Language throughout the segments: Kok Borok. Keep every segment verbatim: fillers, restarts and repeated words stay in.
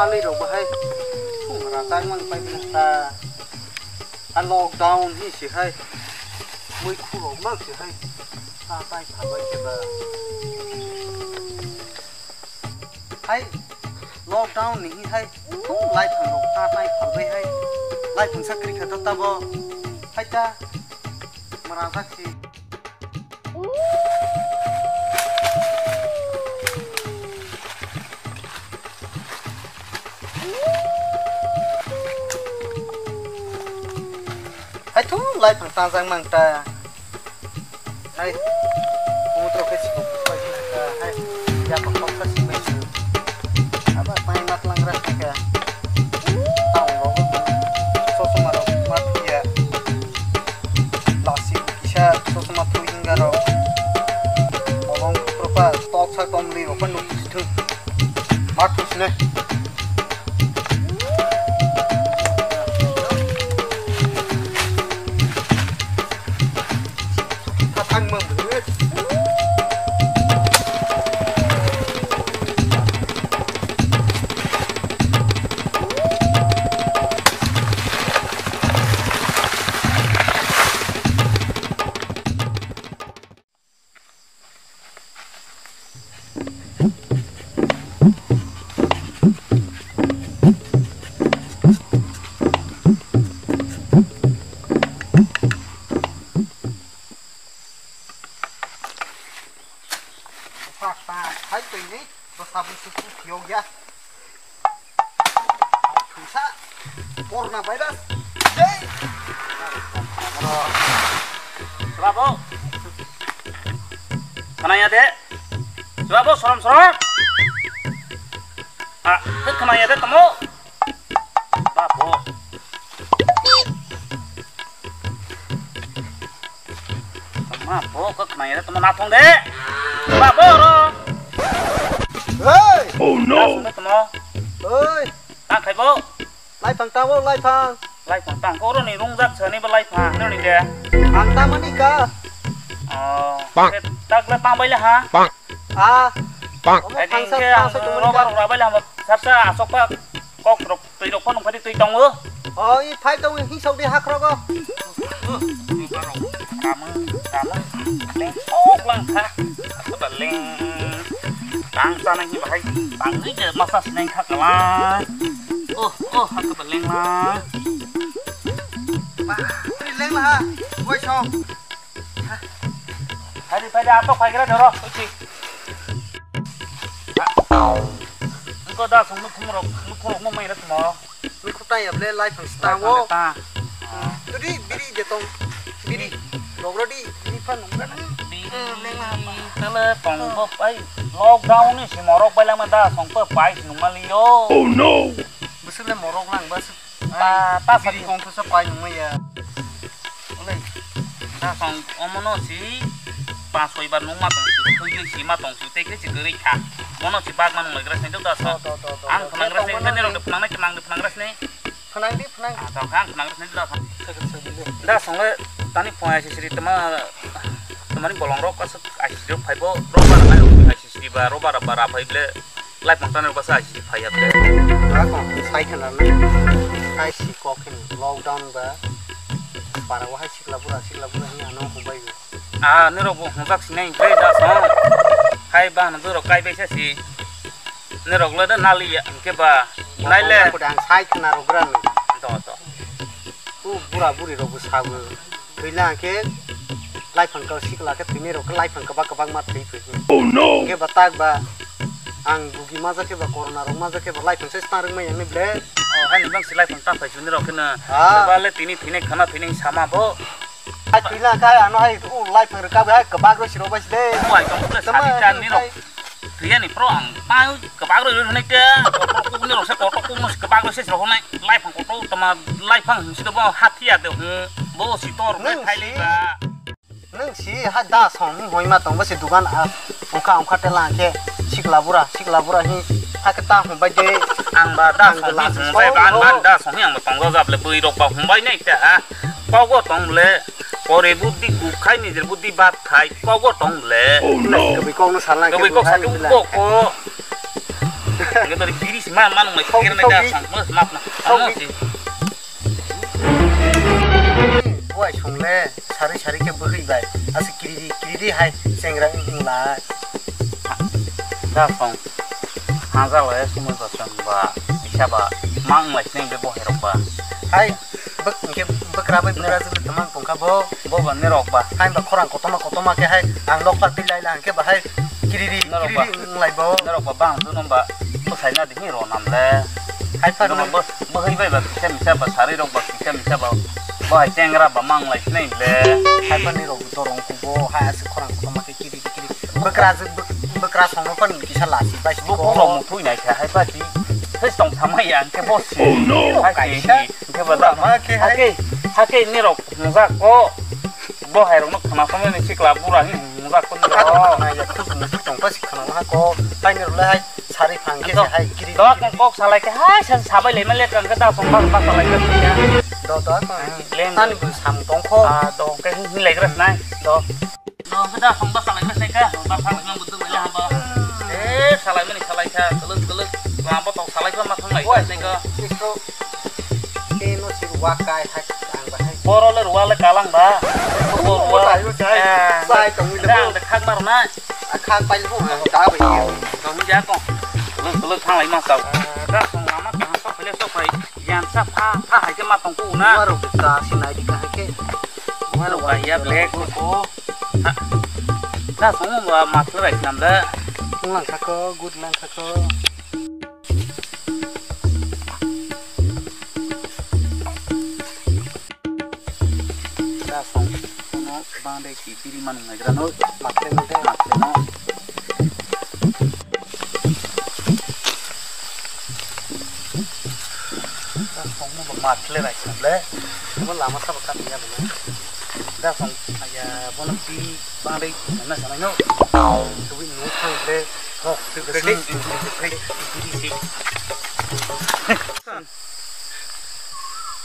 Ani rok bahai. Sung rajak mang pai bini ta. A lockdown hi si hai. Mui khulok mang si hai. Ta tai thabai se ba. Hai, lockdown ni hi hai, thung laiphang rok ta tai phalbai hai. Laiphang sakri kha ta tabo. Hai ta, mara jak si. Hai thung laiphang ta jak mang ta. Hai, kumutro khe sibuk pai khe nang kha, hai, yapang kok kha sibai se. Aba pai mat lang ra kha kha. Tang rok, sosoma rok mat ya. Lasi kisa sosoma thui hinga rok. Bolong propa tok sa tom li rok pa nuk thung. Mat thung sine. Pak, pak, hai twi ni, bwsa bwswk phiyok ya. Thungsa, corona virus. Jai. Bravo. Khwnaya de. Bravo, sorom sorom. Ah, khwnaya de tamo. Bapo. Tama po, kok khwnaya de tamo nathong de. Bapo ro. Hey! Oh no! Tamo. Oi! Tang khai bo. Laiphang tang bo, laiphang. Laiphang tang ko ro ni rungjak sani bo laiphang no ni de. Ang tamani ka. Oh. Pak. Takla tang bai le ha. Pak. Ah. Pak. Omo phangsa, phangsa tongmani ka. Roba roba bai le ha. Sarsa asok pa kok rok twi rok phano phadi twi tongo. Oh, i phai tongo, hi sok di hak rogo. Tamo, tamo. Leng sok lang kha. Apa leng. Tang sana hi bahai. Tang ni je masa seneng kha kala. Oh, oh, apa leng la. Ba, ri leng la. Woi sok. Hai, phai da, atok phai gra doro, uchi. Engko da song nuk khumrok, nuk khumrok mo mai ra tmo. Nuk khutai able lai phang sta wo. Lai phang ta. Tudi biri je tong. Biri. Logro di, biri phan nung kan. Biri. Leng la ma. Tele tong bo pai. Lockdown ni si morok bai lang ma da song pa pai si nung ma li yo. Oh no. Busuk le morok lang bas. Ta, ta biri sadi. Kong thusa pai nung ya. Olei. Da song omono si pas soi bar nung ma tong si, thui si ma tong si, tei khe si gari kha. Mono si bag ma nung lai gra sini da song. To, to, to, to. Ang phunang gra sini, phunang nai phunang gra sini. Phunang di, phunang. Ah, to ang phunang gra sini da song. Sakit sakit le. Da song le tani phunai si siri tama, tamani bolong rok asuk ai si rok phai bo rok ba nai ai si siri ba rok ba ba ra phai ble. Lai pang tanai basa ai si phai ya ble. Ra ko sai khana na. Ai si kok khin lockdown ba. Para wa hai sikla bura sikla bura hi ano humbai go. Ah, nirok bo hungkak sinai bai da song. Hai ba no duro kai bai sa si. Nirok le da nali ya ke ba. Nai le. Ko dang sai khana ro bura no. Do do. U bura buri rok bo sabu. Thwina hwnkhe laiphang kau sikla khe thwinai rok khe laiphang kwbak kwbak ma thwi phai. Oh no! Hwnkhe ba tak ba ang bugi majak khe ba corona rok majak khe ba laiphang se tang rwngmai yang ni ble. Oh, haini bang si laiphang ta phai chuni rok kheno. Ah. Ba le tini thwinai khana thwinai sama bo. Hai thwina khai ano hai u laiphang rwkha bai kwbak rw siro bai de. Wai tong khe sani ta ni rok. Thwiyani pro ang tang kwbak rw rw nai te. Kotor kukni rok se kotor kukno se kwbak rw se siro nai. Laiphang kotor tama laiphang hwnsi do bo hathiya de hwn. Bo si tor khai le ba. Nung si ha da song ni hoi ma tong ba se dugan a ongkha ongkha te lang khe sikla bura sikla bura hi ha khe ta hwn bai de. Ang ba da song ni hwn bai ban ban da song ni ang ba tong jab le bui rok ba hwn bai nai te ha. Kogo tong le. Pore buddhi guk khai nijor buddhi bat khai kogo tong le. Oh no. Kobwi kok no salnai kobwi kok sake uko ko. Hwnkhe to biri si ma, ma nung lai Sok, kiri nai sok da di. Sang, mas, mas na. Sok Ano di. Si. Buai song le sari sari khe bwhwi bai. Aswk kiridi kiridi hai chengra wng lai. Da song. Haja lai sumui ba chwng ba. Isa ba. Ma wng lai sini be bohai rok ba. Hai. Bwk-, hwnkhe bwkra bai bwkra jwk tongmani tongkha bo. Bo ba norok ba. Hai ba khorang kotorma kotorma khe hai ang nokha twi lai lai hwnkhe ba hai kiriri Norok ba. Kiriri wng lai bo. Norok ba bang jono ba bwsai na di hinwi rw nam le. Hai phano Norok ba bwhwi bai ba kisa misa ba sarwi rok ba kisa misa ba. Bo hai chengra ba mang lai sinai le. Hai phano norok dorong kubo hai aswk khorang kotorma khe kiriri kiriri. Bwkra jwk bwk-, bwkra songno phano kisa lasi bai si Bo ko. Borok muthui nai kha hai ba si. Hai tong samai ya hwnkhe bo si. Oh no. Hai si. Kaisa. Hwnkhe ba da. Bura ma khe hai. Hakhe, hakhe norok hwnjak ko. Bo hai rokno khna somani sikla bura hin hwnjak ko norok. Nai ya khujung musu tong pa si khna ha ko. Hai norok le hai sari phang khe Ado, hai kiri. Do kong kok salai khe hai san sabai lai ma le kang khe da song bak bak salai khe ya. Do do ko. Leng. Ani bu sam tong kho. Ah, do khe hin lai gra nai. Do. No, hwda, hwngba salai ma sai ka, hwngba salai ma buduk bai la hamba. Eh, salai mani salai ka, kwlwk, kwlwk. Lama tok salai kha ma thang lai Oi, sai ka. Isko. Teno sir wa kai hai ang ba hai. Boro le ruwa le kalang ba. Boro ruwa. Sai sai. Eh, sai tong ni da, da. Ang de khak mar na. A khak pai ho, da ba hi. Tong ja ko. Kwlwk, kwlwk thang lai ma sa. Da song lama thang sok phai le sok phai. Yan sa pha, pha hai ke ma tong ku na. Wa ro ta si nai di ka hai ke. Wa ro ba ya black ko. Ha. Da song ba ma thlai nam da. Lang kha ko, good lang kha ko. Da song no bang de ki biri man ngai gra no. Ma thlai no de. Ma thlai no. Da song mo ma thlai rai kha le. Mo lama sa ba ka ya ba. Da song aya bono pi bang dei na sa no. Tu wi no thang le. Ho, tu ga sing.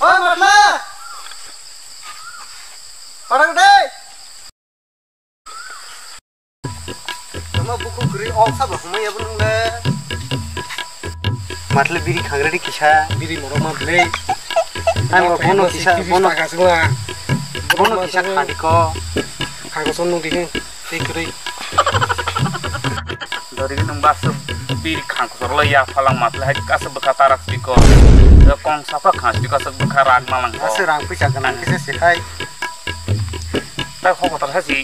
Oi, matla. Parang dei. Tama buku gri ok sabo humai ya bunung le. Matle biri khangredi kisa. Biri morok ma ble. Ang bo bono kisa, bono. Bono kisa khadi ko. Kago son nung di he. Tei kwrwi. Dori nung basu biri khang kusor lo ya phalang matle hai kasu bwkha tarak siko. Kong sapha khang siko kasu bwkha rak malang ko. Kasu rang pisa ganang kisa si hai. Tak hokotor hasi.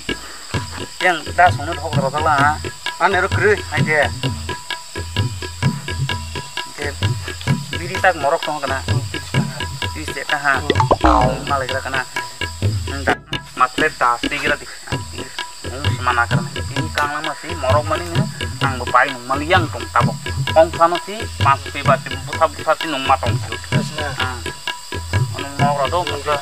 Yang da songno hokotor jala ha. Ane ro kwrwi. Hai de. De biri tak morok tong kana. Tris taka ha. Malai gra kana. Nda matle da tigira di. Mana kana. Ini kang lama si morok mani ni. Ang bo pai nung mali yang tong tabok. Kong sano si mas pe ba ti busa busa ti nung matong. Ano mau rado mungka.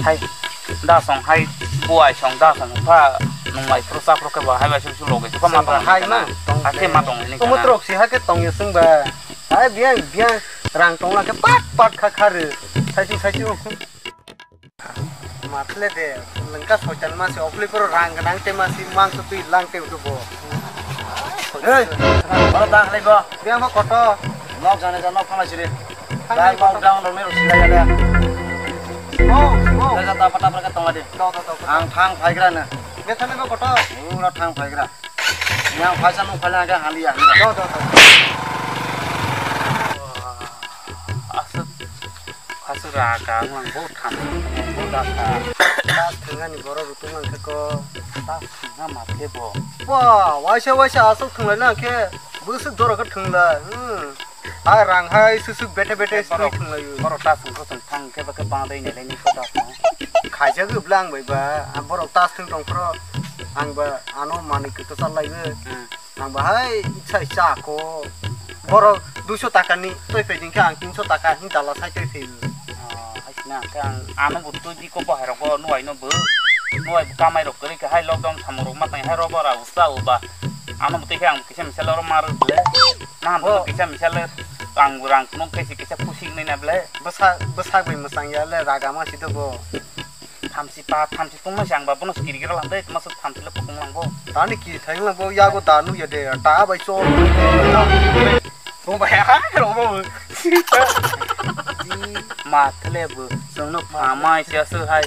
Hai, da song hai, buai song da song pha, nung mai pro sa pro ke ba hai bai sung sung loge, pha ma tong hai ma, tong hai ke ma tong ni. Omo trok si hai ke tong ya sung ba. Hai biang biang rang tong la ke pat pat kha kha re. Sai sung sai sung. Matle de, lengka soitan masi, okli poro rang nang te masi, mangso tui lang te utu bo. Hei, oro ta halai bo. Dia mo koto. Nok jane jane nok phalai siri. Dai mau down rok ni rok silai ya. Oh, oh. Jaga ta pata pata tonga di. To, to, to, to. Ang thang phaigra na. Dia thang bo koto. Ura thang phaigra. Yang phaisa nuk phalai ang hali ya. To, to, to. Asuk. Aswk ra ka wng bo tham bo da kha. Ta thwngani borok rw tong ang khe ko. Ta thwngna ma khe bo. Ba, waisa waisa aswk thwnglai na khe bwswk doro khe thwnglai. Hmm. Hai rang hai susuk bete bete swi thwnglai. Borok ta thwng ko thwng thang khe ba khe bang dai nai lai ni ko da kha. Khaijak bwla ang bai ba, borok ta thwng tong phro ang ba ano manwi kwtwsa lai. Hmm. Ang bahai sai cha ko. Borok duiso taka ni toi phaidi khe ang tinso taka hin dala sai toi phaio. Oh, hai sina khe ang ano bo twi di ko bahai rok bo nuai no bo. Nuai bo kamai rok kwrwi khe hai lockdown samung rok ma tang hai robo ra usa uba. Ano bo twi khe ang kisa misa le oro mar ble. Na bo kisa misa le ang rang kuno khe kisa khusik nai na ble. Bwsa bwsa bai mwsang ya le raga ma si do bo. Thamsi pa, thamsi tongma se ang ba bono kiri gira lang dei, tma se thamsi le pokong lang bo. Tani kiri thang lang bo, yago da nu ya de, ta bai chol. Tong bai ha, ro bo. Ma thle bo, songno phamai se asu hai.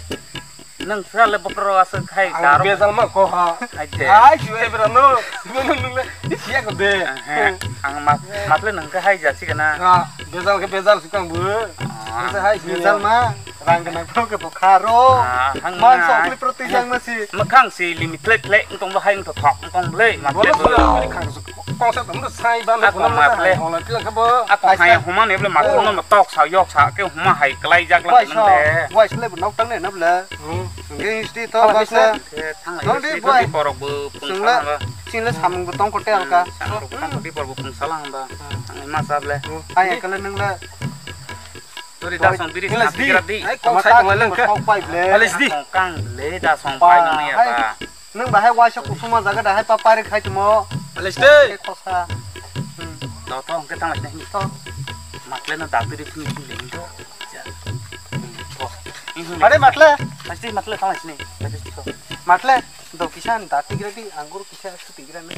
Nang sale bokro asu khai Ang daro. Bezal ma ko ha. Ai de. Ai, si ai bra no. No, no, no, no. Isi ya ko de. He, ang ma, matle nang ka hai ja si kana. Ah, bezal ke bezal si kang bu. Ah. Asa hai si. Bezal ma. Rang kana ko ke bokharo. Ah, hang Man na. Sok le proti jang ma si. Ma khang si limit le le tong ba hai to thok tong le. Matle Bolo bo. Bolo kang su. Kong sa tam sai ban. Ako matle. Hong la ti la ka bo. Ako hai huma ne ble matle no tok sa yok sa ke huma hai klai jak la Wai nang so. De. Wai sle bu nok tang ne na ble. Hmm. Nge history to Thanglai ba se. Bisna. Thanglai Nang di bisna. Boy. Di borok bo pung Sung la. Sala ba. Sing la samung bo tong kote alka. Samung bo tong kote borok bo pung sala hamba. Hmm. Ang ma sab le. Hmm. Ai kala nang la. Tori da song biri Nang la sing di. Kira di. Ai kong Ama sai ta tong la leng ka. Kok pai ble. Alis di. Kong kang le da song pai nang ya ba. Nang ba hai waisa kusuma jaga da hai pa pari khai tumo. Alis di. Khosa. Hmm. Do to hongke thanglai sini. To. Matle no da biri pung pung le do. Ja. Hmm. To. Are matle. Pasti matle thanglai sini. Pasti to. Matle, do kisa da tigra di, anggur kisa su tigra ni.